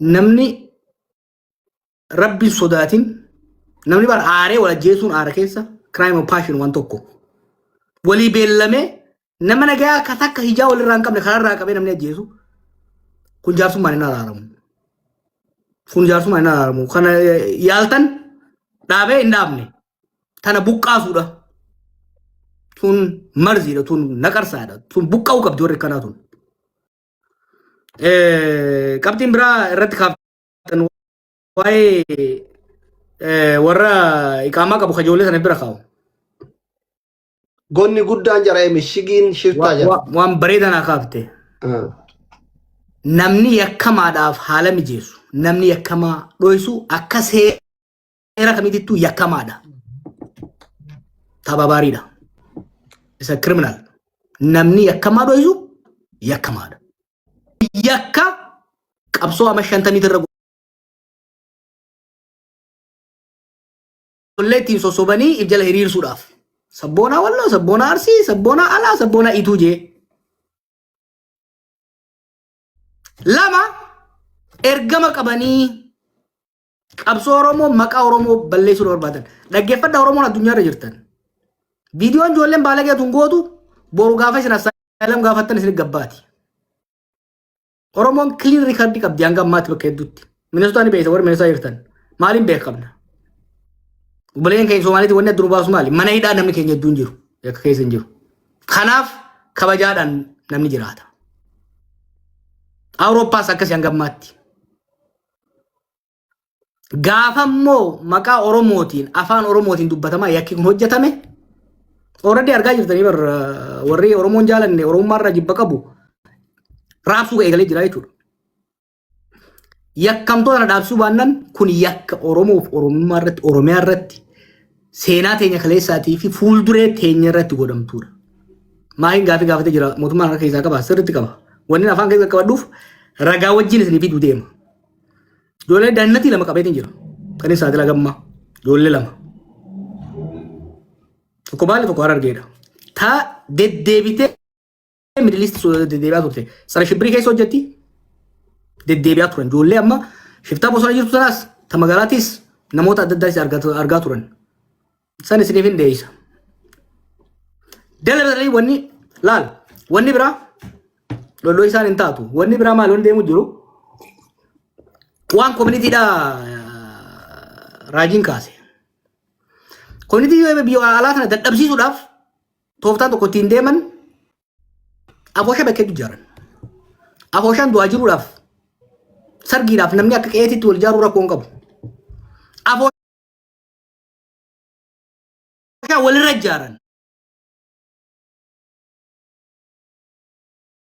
Namni rabbi hin sodaatin, namni bara aaree wal ajjeesuun aara keessa crime of passion waan tokko. Walii beellamee nama nagayaa akka takka hijaa walirraa hin qabne karaarraa qabee namni ajjeesu kun jaarsummaan hin araaramu. Kun jaarsummaan hin araaramu. Kana yaaltan dhaabee hin dhaabne. Tana buqqaasuudha. Tun marziidha. Tun naqarsaadha. Tun buqqa'uu qabdi warri akkanaa tun. Qabxiin biraa irratti kaaftan waa'ee warra iqaamaa qabu kajoollee sana bira kaa'u. Gonni guddaan jara mishigiin shiftaa jara. Waan bareedaa naa kaafte. Namni yakkamaadhaaf haala mijeessu, namni yakkamaa dhoysu akka seera kamiitittuu yakkamaadha. Tababaariidha. Isa criminal. Namni yakkamaa dhoysu yakkamaadha. Yakka qabsoo ama shantamii irra ijoollee ittiin sossobanii if jala hiriirsuudhaaf. Sabboonaa Walloo, sabboonaa Arsii, sabboonaa Alaa, sabboonaa Ituu jee. Lama ergama qabanii qabsoo Oromoo maqaa Oromoo balleessuu barbaadan. Dhaggeeffadhaa Oromoon addunyaarra jirtan. Viidiyoon ijoolleen baalagee tun gootu boru gaafa isin asylum gaafattan isin gabbaati. Oromoon clean record qabdi hanga ammaatti bakka hedduutti. Minnesota ni beekta warri Minnesota jirtan. Maaliin beekamna? Obboleeyyan keenya Somaaliitti wanni adda nu baasu maali? Mana hidhaa namni keenya hedduun jiru. Yakka keessa hin jiru. Kanaaf kabajaadhaan namni jiraata. Awurooppaas akkasii hanga ammaatti. Gaafa immoo maqaa Oromootiin afaan Oromootiin dubbatamaa yakki kun hojjetame already argaa jirtanii bar warri Oromoon jaalanne Oromummaarraa jibba qabu raabsuu eegalee jira jechuudha. Yakkamtoota kana dhaabsisuu baannaan kun yakka Oromoof Oromummaa irratti Oromiyaa irratti seenaa teenya kaleessaatii fi fuulduree teenya irratti godhamtuudha. Maayin gaafii gaafatee jira mootummaan harka keessaa qaba sirriitti qaba. Wanni afaan keessa qabadhuuf ragaa wajjin isinii fiduu deema. Ijoollee daannatii lama qabeetiin jira. Kan inni saaxila gammaa. Ijoollee lama. Tokko baale tokko harargeedha. Ta deddeebitee Middle East deddeebi'aa turte. Tsara shibbirii keessa hojjetti. Deddeebi'aa turan. Ijoollee amma shiftaa bosona jirtu sanaas ta magaalaatiis namoota adda addaas argaa turan. San isiniif hin deeysa. Dalagalii wanni laal wanni biraa lolloo isaan hin taatu. Wanni biraa maal wanni deemu jiru waan koominiitiidha raajiin kaase. Koominiitii biyya alaa kana dadhabsiisuudhaaf tooftaan tokko ittiin deeman afoosha bakkeetu ijaaran. Afooshaan du'aa jiruudhaaf sargiidhaaf namni akka qe'eetitti wal ijaaruu rakkoo hin qabu. Afooshaa walirra ijaaran.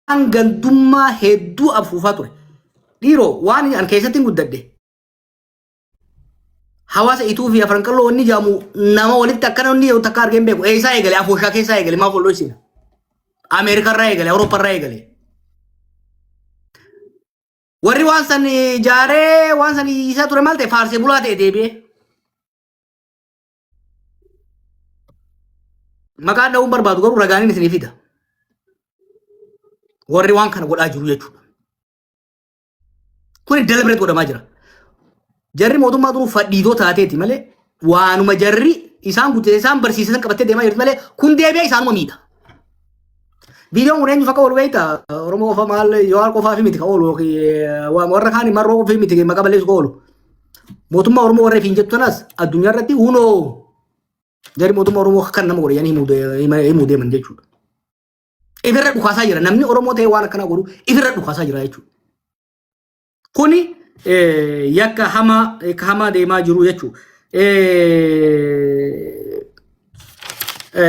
Waan gandummaa hedduu afuufaa ture. Dhiiroo waan an keessatti hin guddadhe. Hawaasa Ituu fi Afran Qalloo wanni jedhamu nama walitti akkana wanni jedhu takka argee hin beeku. Eessaa eegale? Afooshaa keessaa eegale. Maaf wal dhoysina? Ameerikarraa eegale, Awuroopparraa eegale. Warri waan san ijaaree waan san isaa ture maal ta'e faarsee bulaa ta'e deebi'ee. Maqaan dha'uun barbaadu garuu ragaaniin isinii fida. Warri waan kana godhaa jiru jechuudha. Kuni deliberate godhamaa jira. Jarri mootummaa duruu fadhiitoo taateeti malee waanuma jarri isaan guddise isaan barsiisan qabattee deemaa jirti malee kun deebi'ee isaanuma miidha. Viidiyoon kun eenyuuf akka oolu beekta? Oromoo qofa maal Jawaar qofaaf miti ka oolu yookiin warra kaan marroo qofaaf miti maqaa balleessu ka oolu. Mootummaa Oromoo warra ifiin jettu tanaas addunyaa irratti hunoo jarri mootummaa Oromoo kan nama godhe jedhanii himuu deeman jechuudha. Ifirra dhukaasaa jira. Namni Oromoo ta'ee waan akkanaa godhu ifirra dhukaasaa jira jechuudha. Kuni yakka hamaa yakka hamaa deemaa jiru jechuudha.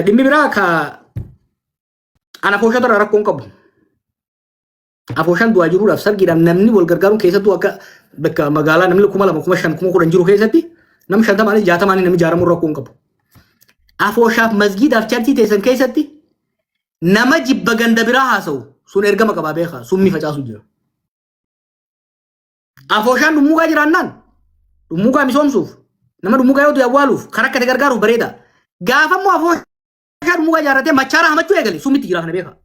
Dhimmi biraa ka ana afooshaa irraa rakkoon qabu. Afooshaan du'aa jiruudhaaf sargiidhaaf namni wal gargaaruun keessattuu akka bakka magaalaa namni 2000 5000 10,000 jiru keessatti namni 50 60 namni ijaaramuun rakkoo hin qabu. Afooshaaf masgiidaaf charchii teessan keessatti nama jibba ganda biraa haasa'u sun ergama qabaa beekaa summii facaasu jira. Afooshaan dhummuugaa jiraannaan dhummuugaa misoomsuuf nama dhummuugaa yoo du'e awwaaluuf kan rakkate gargaaruuf bareeda. Gaafa immoo afooshaa dhummuugaa ijaarratee machaara hamachuu eegale summitti jira kana beekaa.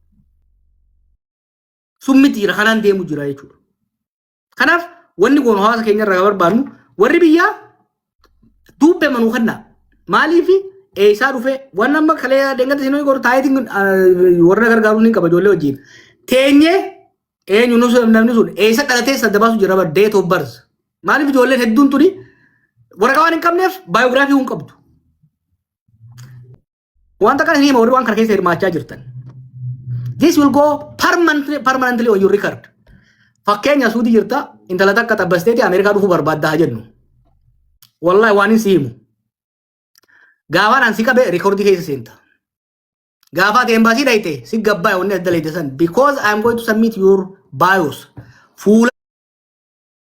Summitti jira kanaan deemu jira jechuudha. Kanaaf Wanni goonu, hawaasa keenya irraa barbaannu, warri biyyaa duubbee manuu kanna. Maaliif, eessaa dhufe? Waan amma kalee deengatti isin godhu taayitiin warra gargaaruu ni qaba. Ijoollee wajjin teenyee eenyu nu namni sun eessa dhalatee sadda baasu jira, bar date of birth. Maaliif, ijoolleen hedduun tuni waraqaa waan hin qabneef biography hin qabdu. Wanta kana hin hima, warri waan kana keessa hirmaachaa jirtan. This will go permanently on your record. Fakkeenya, Suudii jirta, intala takka xabbasteeti Ameerikaa dhufuu barbaaddaa haa jennu. Wallahi waan hin si himu. Gaafaan an si qabe record keessa seenta. Gaafa ati embaasii dhayite si gabbaa wanni adda leete san, because I am going to submit your bios. Fuula